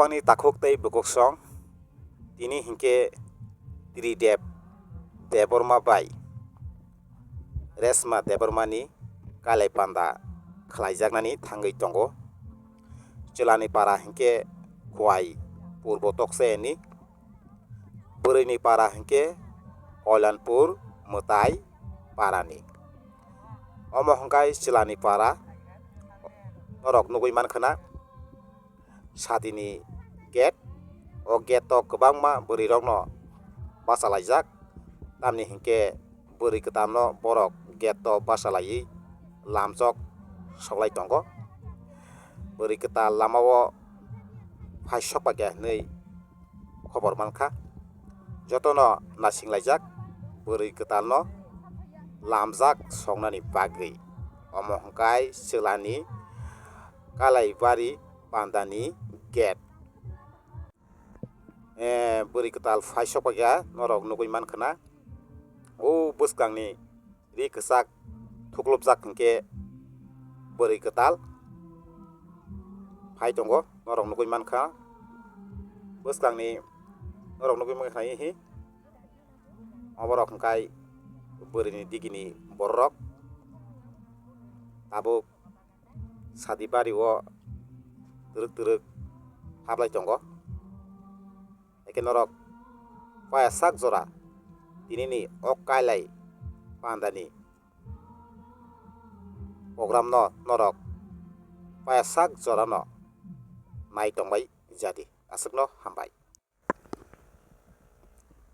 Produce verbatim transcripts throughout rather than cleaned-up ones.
Ani takhuk tei bukuksong tini hinkhe Trideb Debbarma bai Resma Debbarmani kailai panda khlaijaknani thangwi tongo. Chwlani para hinkhe Khwai Purbo Toksayani, bwrwini para hinkhe Koilanpur Mwtai parani. Omo hwnkhe chwlani para norok nugwi mankha na. Sadini gate. O gate o kwbangma bwrwirokno bachalaijak, tamni hinkhe bwrwi kwtalno borok gate o bachalaiwi lamjok soklai tongo. Bwrwi kwtal lamao phai sokpakya hinwi khobor mankha. Jotono nasinglaijak bwrwi kwtalno lamjak soknani bagwi. Omo hwnkhe chwlani Kalaibari pandani gate. Eh, bwrwi kwtal phai sokpakya norok nugwi mankha na. O bwskangni ri kwchak thuklupjak hinkhe bwrwi kwtal phai tongo, norok nugwi mankha. Bwskangni norok nugwi mankha na hi. Oborok hwnkhe bwrwini digini bororok tabuk sadi bari o twrwk twrwk hablai tongo. Eke norok paya sak jora tinini o kailai pandani program no norok paya sak jora no nai tongbai jadi. Aswkno hambai.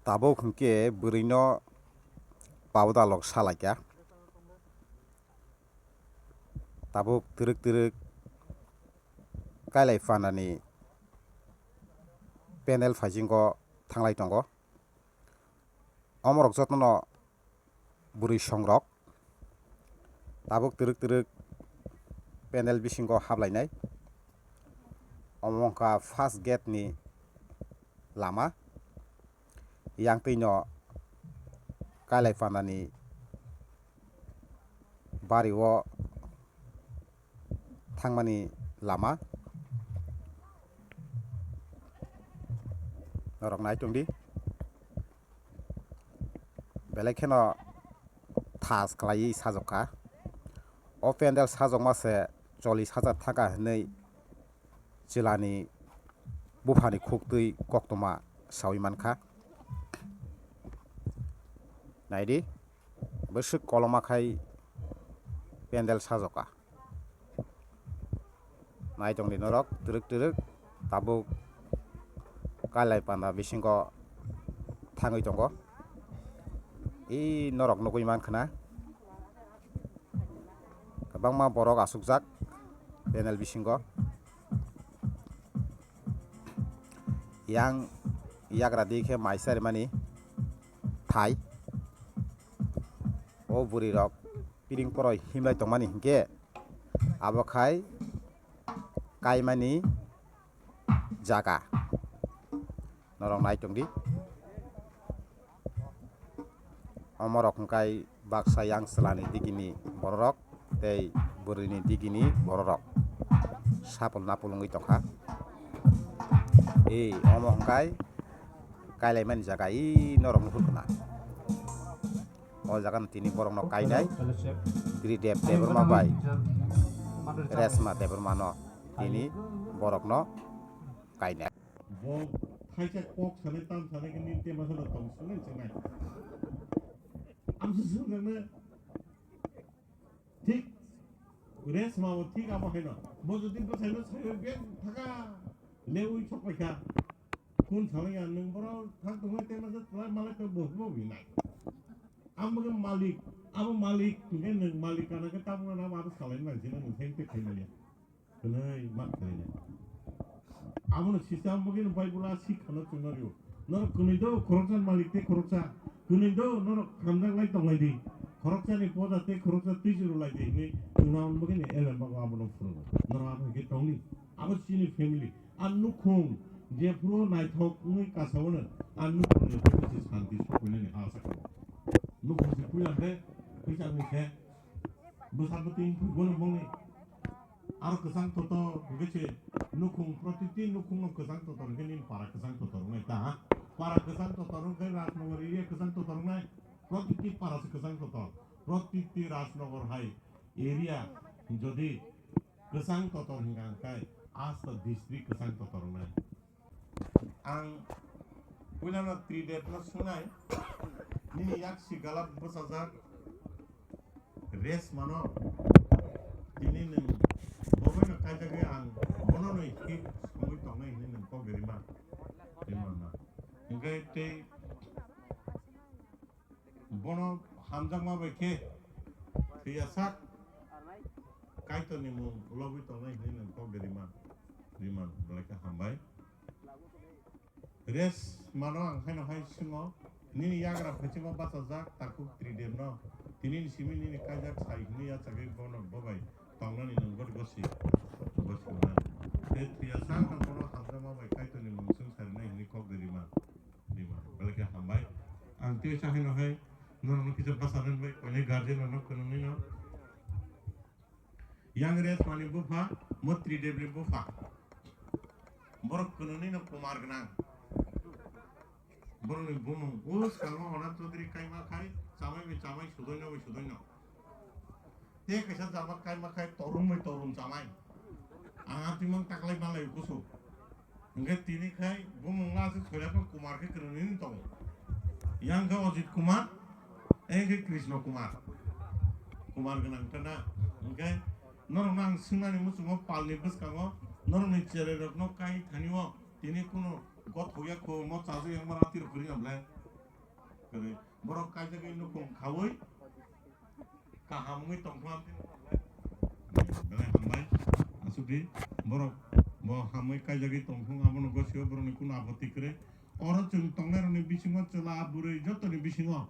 Tabuk hwnkhe bwrwino powder lok salaikha. Tabuk twrwk twrwk kailai phanani panel phaisingo thanglai tongo. Omorok jotono bwrwi songrok tabuk twrwk twrwk panel bisingo hablainai. Omo wngkha first gate ni lama. Yang twino kailai phanani bari o thangmani lama. Norok nai tongdi. Belai kheno thas khlaiwi sajokha. O pendel sajokma se chollish hajar thaka hinwi chwlani buphani khuktwi koktwma sawi mankha. Naidi, bwswk koloma khai pendel sajokha. Nai tongdi norok twrwk twrwk tabuk kailai panda bisingo thangwi tongo. I norok nugwi mankha na kwbangma borok asukjak panel bisingo. Yang yagra di khe mai charimani thai. O bwrwi rok piring poroi himlai tongmani hinkhe abo khai kaimani jaga. Norok nai tongdi. Omorok hwnkhe baksa yang chwlani digini bororok tei bwrwini digini bororok sapul napul wngwi tongkha. E, omo hwnkhe kailaimani jaga e norok nuhur khna. O jaga no tini borok no kainai Trideb Debbarma bai Resma Debbarma no tini borok no kainai. Bo thaisa kok sanai tam sanai khe nini tema sana tong sanai sanai. Amsa swngnai thik Resma bo thik amo haino. Bo jodi bwsaino saiwi beng thaka lewi sokpaikha. Kun salai ya nwng boro thang tongwi tema sa tlai malai to bo bo winai. Amo khe malik, amo malik, hwnkhe nwng malik kana khe tabukno abo salai nang sino nwng theng te khaimani. Kwnwi mat khlainai. Abono sisa amo khe Bible a sikhano chwngno rio. Norok kwnwi do khoroksa malik tei khoroksa. Kwnwi do norok hamjak lai tong lai di. Khoroksani poda tei khoroksa twi chwrw lai di hwnwi chwngno amo khe elem bago abono phwrwngo. Norok abo hai khe tongdi. Abo chini family. A nukhung jephuru naithok wngwi kasawano, a nukhung jephuru se santi sokphainani asa khaio. Nukhung se puila khe, puisa wngwi khe, bwsa bwtwi wngkhe bono bongni. Aro kwchang totor hwnkhe se nukhung, protiti nukhungno kwchang totor hwnkhe nini para kwchang totor wngnai ta? Para kwchang totor hwnkhe Rajnagar area kwchang totor wngnai, protiti para se kwchang totor, protiti Rajnagar hai area jodi kwchang totor hwnkha hwnkhe asta district kwchang totor wngnai. Ang puilano Tridevno swngnai, nini yak si galap bwchajak rest mano, tini nwng boboino kaijagwi ang bono no hik songwi tongnai hwnwi nwng kok de rima, rima na. Hwnkhe tei bono hamjakma bai khe thwiya sak Kaitorni mung lobwi tongnai hwnwi nwng kok de rima, rima belai khe hambai. Rest mano ang haino hai swngo, nini yagra phaisingma bachajak takhuk Tridevno, tinini simi nini kaijak sai hwnwi yachagwi bono bobai tongnani nwng gori gosi, gosi mano. Tei thwiya sak ang bono hamjakma bai Kaitorni mung chwng sarinai hwnwi kok de rima. Rima, belai khe hambai. Ang tei sa haino hai, norokno kisa bwsarwknai bai, koinai guardian rokno kwnwngwi no. Yang Resmani bupha, Motri Devni bupha. Borok kwnwngwi no Kumar gwnang. Borokni bumung, o swkango Hona Chaudhary kaima khai, chamai bai chamai, sudoino bai sudoino. Tei kaisa jama kaima khai torung bai torung chamai. Ang atimang taklai malai kusu. Hwnkhe tini khai bumung no aswk soilaphang Kumar khe kwnwi nini tongo. Yang khe Ajit Kumar, yang khe Krishna Kumar. Kumar gwnang khe na. Hwnkhe norokno ang swngnani muchungo palni bwskango norokni cherai rokno kai thani o tini kunu gothok ya kho mo chajak yang mara tiro kwrwi ya ble. Kwrwi. Borok kaijagwi nukhung khaui kaham wngwi tongkha. Belai hambai. Asukdi borok bo hamwi kaijagwi tongthung, abono gosio borokni kunu apoti kwrwi. Oro chwng tongnairokni bisingo chwla bwrwi jotoni bisingo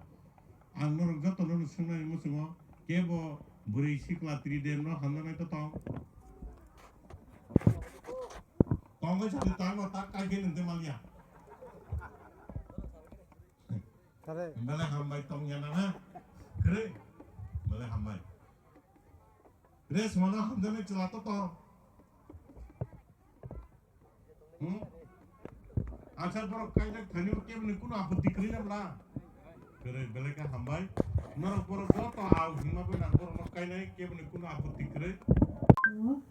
ang norok jotono swngnani muchungo kebo bwrwi sikla Tridevno hamjaknai to tong? Tongwi sadi tangno tak kaikhe nwng tei maliya. Belai hambai tong ya na, ha? Kwrwi? Belai hambai. Resmano hamjaknai chwla to tong. Hmm? Achar borok kaijak thani o keboni kunu apoti kwrwi na bla? Kwrwi, belai khe hambai. Norok borok joto au hima bai nang borokno kainai keboni kunu apoti kwrwi.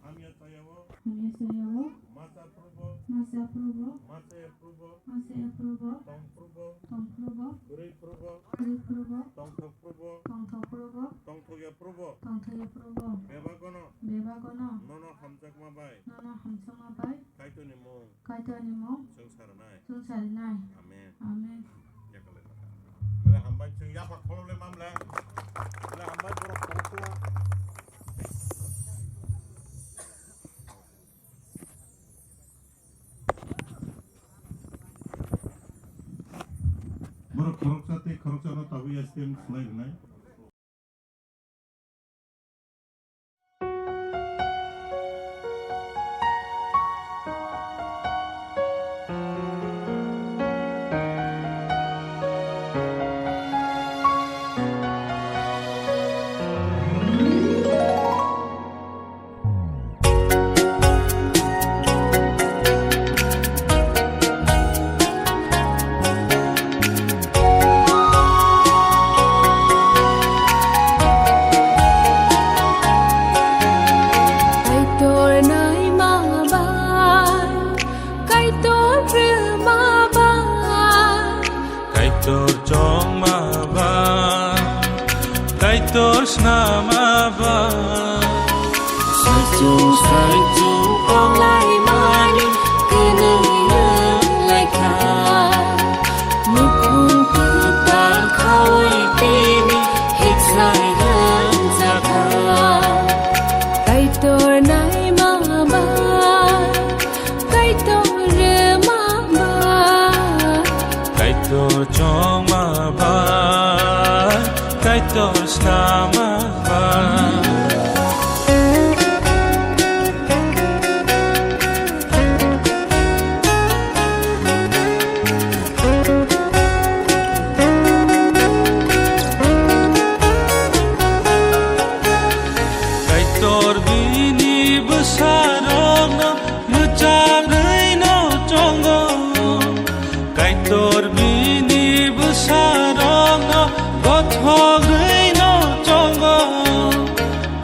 Hamya chaya o. Hamya chaya o. Masa prubo. Masa prubo. Masa prubo. Masa prubo. Tong prubo. Tong prubo. Kwrwi prubo. Kwrwi prubo. Tongthok prubo. Tongthok prubo. Tongthok ya prubo. Tongthok ya prubo. Bebagono. Bebagono. Nono hamjakma bai. Nono hamjakma bai. Kaitorni mung. Kaitorni mung. Chwng saranai. Chwng saranai. Amen. Amen. Yakalai bata. Bele hambai chwng yaphak kholo le mamle. Bele hambai borok khoroksa. Borok khoroksa tei khoroksa no tabuk S T M khlai rwnai. Kaitor naima bai, Kaitor rwma bai, Kaitor chongma bai, Kaitor snama bai. Saichung saichung tonglaimani kwnwi wnglaikha. Nukhung kwtal khaui tini hiksai rwngjakha. Kaitor naima bai, Kaitor rwma bai, Kaitor chongma bai, Kaitor snama bai. Kaitor bini bwsa Hogwi no chongo,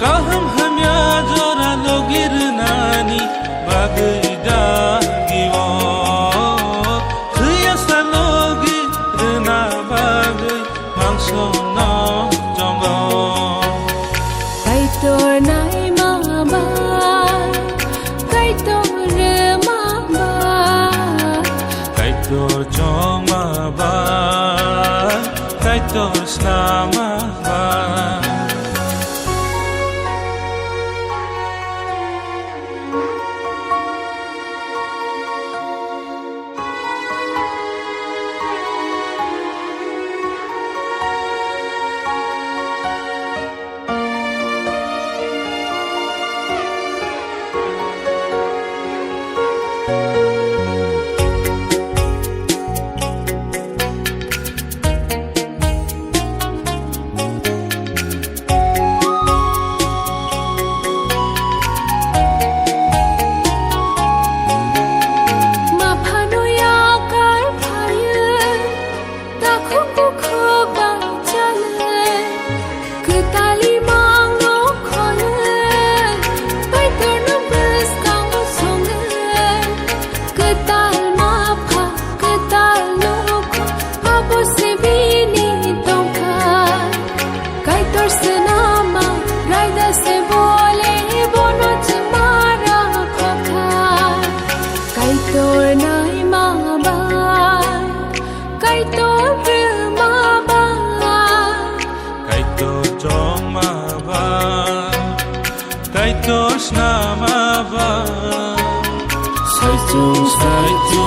kaham hamya jora logi rwnani bagwi dagi o. Thwiya sa logi rwna bagwi mangso no chongo. Kaitor naima ba, Kaitor rwma ba, Kaitor chongma ba, Kaitor snama ba. Maphano yakar phaye, takhuk bukhuk bachale, kwtali mangno khole, Kaitorno bwskango songe, kwtal mapha, kwtal nokho, abo se bini tongkha. Kaitor swnama, raida se bole, bono chwmara khokha. Kaitor naima ba, Kaitor rwma ba, Kaitor chongma ba, Kaitor snama ba. Saichung saichung